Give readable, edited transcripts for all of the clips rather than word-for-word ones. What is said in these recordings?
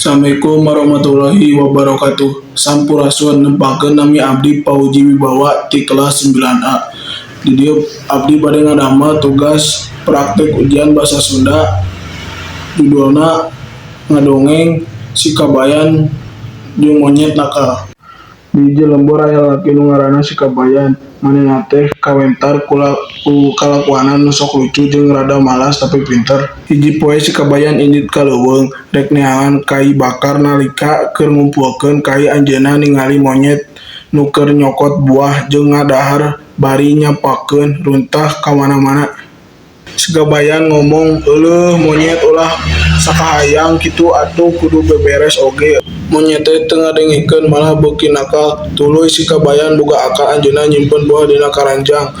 Assalamualaikum warahmatullahi wabarakatuh. Sampurasun, nepangkeun nami abdi Pauji Wibawa ti kelas 9A. Di dieu abdi bade ngadamel tugas praktek ujian bahasa Sunda, judulna ngadongeng Si Kabayan jeung Monyet Nakal. Di hiji lembur aya lalaki nu ngaranna Si Kabayan. Manehna teh kawentar ku kalakuanna nu sok lucu jeung rada malas tapi pinter. Hiji poe Si Kabayan indit ka leuweung rek neangan kai bakar. Nalika keur ngumpulkeun kai, anjeunna ningali monyet nu keur nyokot buah jeung ngadahar bari nyapakeun runtah kamana-mana. Si Kabayan ngomong, "Euleuh monyet, ulah sakahayang kitu atuh, kudu beberes oge." Monyet teh teu ngadengekeun, malah beuki nakal. Tuluy si Kabayan boga akal. Anjeunna nyimpen buah dina karanjang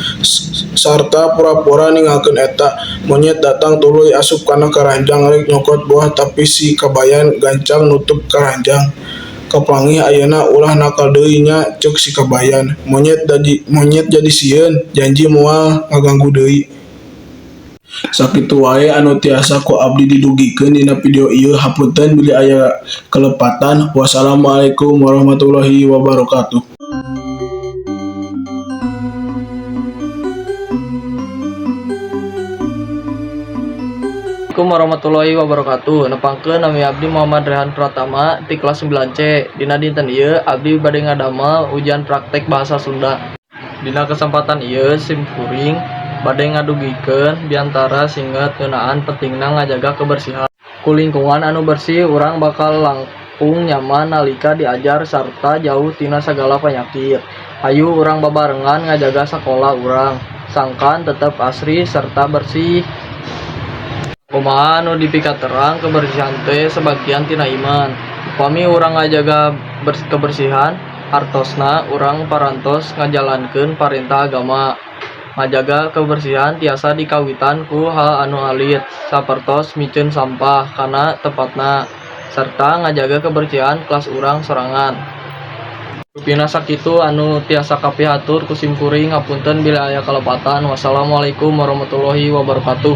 sarta pura-pura ninggalkeun eta. Monyet datang tuluy asup kana karanjang rek nyokot buah, tapi si Kabayan gancang nutup karanjang. "Kapanggih ayeuna, ulah nakal deui nya," ceuk si Kabayan. Monyet jadi sieun, janji moal ngaganggu deui. Sakitu wae anu tiasa ku abdi didugikeun dina video ieu, hapunten bilih aya kalepatan. Wassalamualaikum warahmatullahi wabarakatuh. Assalamualaikum warahmatullahi wabarakatuh. Nepangkeun nami abdi Muhammad Rehan Pratama ti kelas 9C. Dina dinten ieu abdi bade ngadamel ujian praktek bahasa Sunda. Dina kesempatan ieu sim kuring bade ngadugikeun biantara singet ngeunaan pentingna ngajaga kebersihan. Ku lingkungan anu bersih, urang bakal langkung nyaman nalika diajar sarta jauh tina sagala panyakit. Hayu urang babarengan ngajaga sakola urang sangkan tetep asri serta bersih. Kumaha anu dipikaterang, kebersihan teh sabagian tina iman. Upami urang ngajaga kebersihan, hartosna urang parantos ngajalankeun parentah agama. Ngajaga kebersihan tiasa dikawitan ku hal anu alit sapertos miceun sampah kana tempatna sarta ngajaga kebersihan kelas urang sorangan. Rupina sakitu anu tiasa kapihatur ku sim kuring, hapunten bilih aya kalepatan. Wassalamualaikum warahmatullahi wabarakatuh.